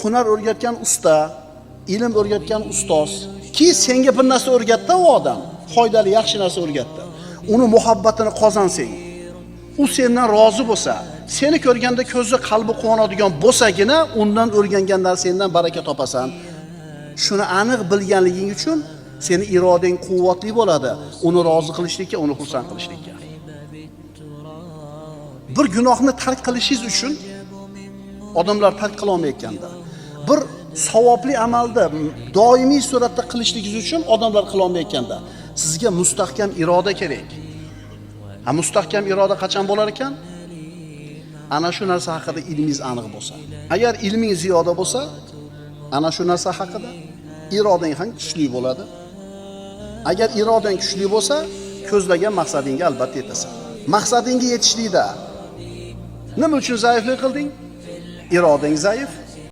Hunar o'rgatgan usta, ilm o'rgatgan ustoz ki senga bir narsa o'rgatdi u odam, foydali yaxshi narsa o'rgatdi. Uni muhabbatini qozansang, u sendan rozi bo'lsa, seni ko'rganda ko'zi, qalbi quvonadigan bo'lsagina, undan o'rgangan narsangdan baraka topasan. Shuni aniq bilganliging uchun seni irodang quvvatli bo'ladi, uni rozi qilishlikka, uni xursand qilishlikka. Bir gunohni tark qilishingiz uchun odamlar tark qila olmayotganda, bir savobli amalni doimiy suratda qilishligingiz uchun odamlar qila olmayotganda, sizga mustahkam iroda kerak. Ha, mustahkam iroda qachon bo'lar ekan? Ana shu narsa haqida ilmingiz aniq bo'lsa. Agar ilming ziyoda bo'lsa, ana shu narsa haqida irodang ham kuchli bo'ladi. Agar irodang kuchli bo'lsa, ko'zlagan maqsadingga albatta yetasan. Maqsadingga yetishlikda nima uchun zaiflik qilding? Irodang zaif.